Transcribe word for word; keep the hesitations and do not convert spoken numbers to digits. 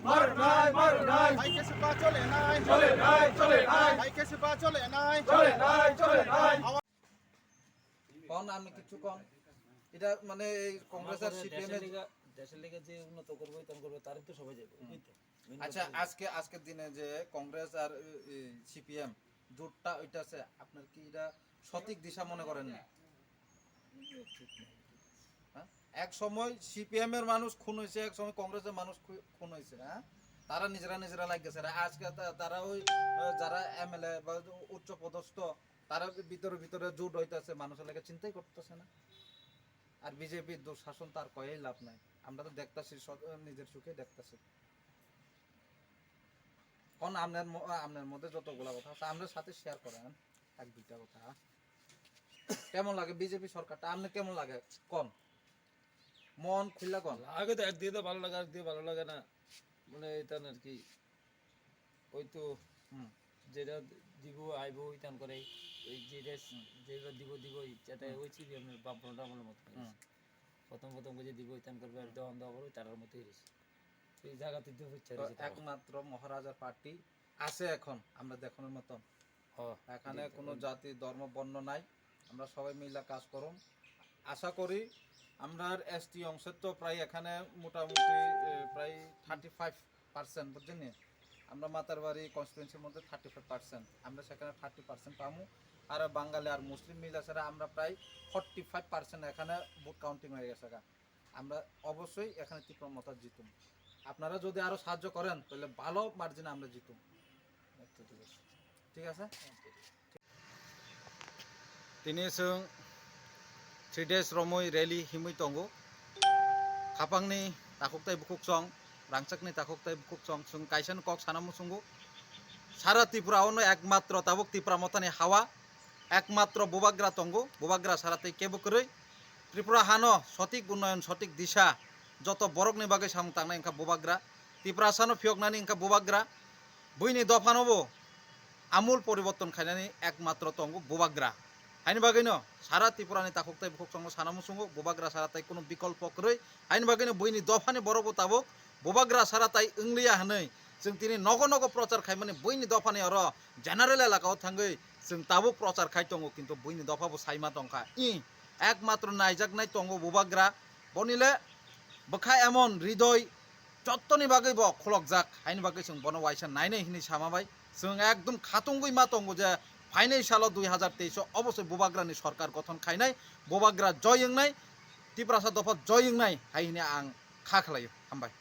মার নাই, মার নাই। আইকে সিপা চলে নাই। চলে নাই, চলে নাই। আইকে সিপা চলে নাই। চলে নাই, চলে নাই। কন, আপনি কিছু কন। এটা মানে এই কংগ্রেস আর তারপরে সিপিএম দেশের এর লিগে, দেশের লিগে যে উন্নত করবো, ইতাম করবো, তারই তো সবাই যাবে, হুম। এই তো। ভিন্ন আচ্ছা, তো আজকে, আজকের দিনে যে কংগ্রেস আর, এ, এ, সিপিএম জোটটা ওইটা আছে, আপনার কি এটা সঠিক দিশা মনে করেন না? ঠিক না। হ্যাঁ? এক সময় সিপিএম এর মানুষ খুন হয়েছে, এক সময় কংগ্রেসের মানুষ খু-, খুন হয়েছে, হ্যাঁ? তারা নিজেরা নিজেরা লাগিয়েছে। আর আজকে তা-, তারা ওই, আহ, যারা এমএলএ বা উচ্চ পদস্থ, তারা ভিতরে ভিতরে জোট হইতেছে, মানুষের লাগে চিন্তাই করতেছে না। আর বিজেপির দুঃশাসন তার কয়েই লাভ নাই, আমরা তো দেখতাছি, স-, নিজের চোখে দেখতাছি। কোন আপনার ম-, আপনার মধ্যে যতগুলা কথা আছে, আপনার সাথে শেয়ার করেন এক দুইটা কথা। কেমন লাগে বিজেপি সরকারটা? আপনি কেমন লাগে? কোন মন খুললা কোন? লাগে তো, একদিকে তো ভালো লাগে, একদিকে ভালো লাগে না। মানে, এটা আর কি, ওই তো হুম। যেটা দিব, আইব, ওই তান করে, ওই যেটা হুম। যেটা দিব, দিব, যাতে হুম। ওই সিপিএম এর বাপ বড় আমলের মতো করে। হুম। প্রথম প্রথম করে দিব, ওই তান করবে, আর দহন দহ করবে, তার মতো হয়েছে। এই জায়গাতে দিব ইচ্ছা তো হয়েছে তার। একমাত্র মহারাজার পার্টি আছে এখন আমরা দেখানোর মতন। হ, এখানে ঠিক। কোনো জাতি, ধর্ম, বর্ণ নাই, আমরা সবাই মিলে কাজ করুম। আশা করি আমরার এসটি অংশের তো প্রায় এখানে মোটামুটি, এ, প্রায় থার্টি ফাইভ পার্সেন্ট, বুঝছেন নি? আমরা মাতারবাড়ি কনস্টিটুয়েন্সির মধ্যে থার্টি ফাইভ পার্সেন্ট, আমরা সেখানে থার্টি পার্সেন্ট পামু। আর বাঙালি আর মুসলিম মিলা ছাড়া আমরা প্রায় ফর্টি ফাইভ পার্সেন্ট এখানে ভোট কাউন্টিং হয়ে গেছে গা। আমরা অবশ্যই এখানে তীব্র মতা জিতুম। আপনারা যদি আরো সাহায্য করেন, তাহলে ভালো মার্জিনে আমরা জিতুম। আচ্ছা, ঠিক আছে। ঠিক আছে? Tini chwng three days romwi rally himwi tongo. Khapangni takhuk tai bukhuk chwng, rangchakni takhuk tai bukhuk chwng, chwng kaisa no kok sana muchungo. Sara Tripura o no ekmatro tabuk Tipra Mothani hawa, ekmatro Bubagra tongo, Bubagra sara tei kebo kwrwi. Tripura hano sotik unnoyon, sotik disa, joto borokni bagwi samung tangnai wngkha Bubagra. Tiprasano phiyoknani wngkha Bubagra. Buini dophano bo amul poriborton khainani ekmatro tongo Bubagra. Haini bagwino sara Tripurani takhuk tai bukhuk chwngno sana muchungo Bubagra sara tai kunu bikolpo kwrwi. Haini bagwino buini dophani borok bo tabuk Bubagra sara tai wngliya hwnwi chwng tini nogo nogo prochar khaimani buini dophani oro general elaka o thangwi chwng tabuk prochar khai tongo, kintu buini dopha bo saima tongkha. I, ekmatro naijaknai tongo Bubagra. Boni le bwkha emon hridoi jottoni bagwi bo khulokjak, haini bagwi chwng bono waisa nainai hinwi sama bai. Chwng ekdom khatungwi ma tongo je phainai salo dui hazar teis o obosoi Bubagrani sorkar gothon khainai, Bubagra joy wngnai, Tiprasa dopha joy wngnai hai hinwi ang kha khlaio. Hambai.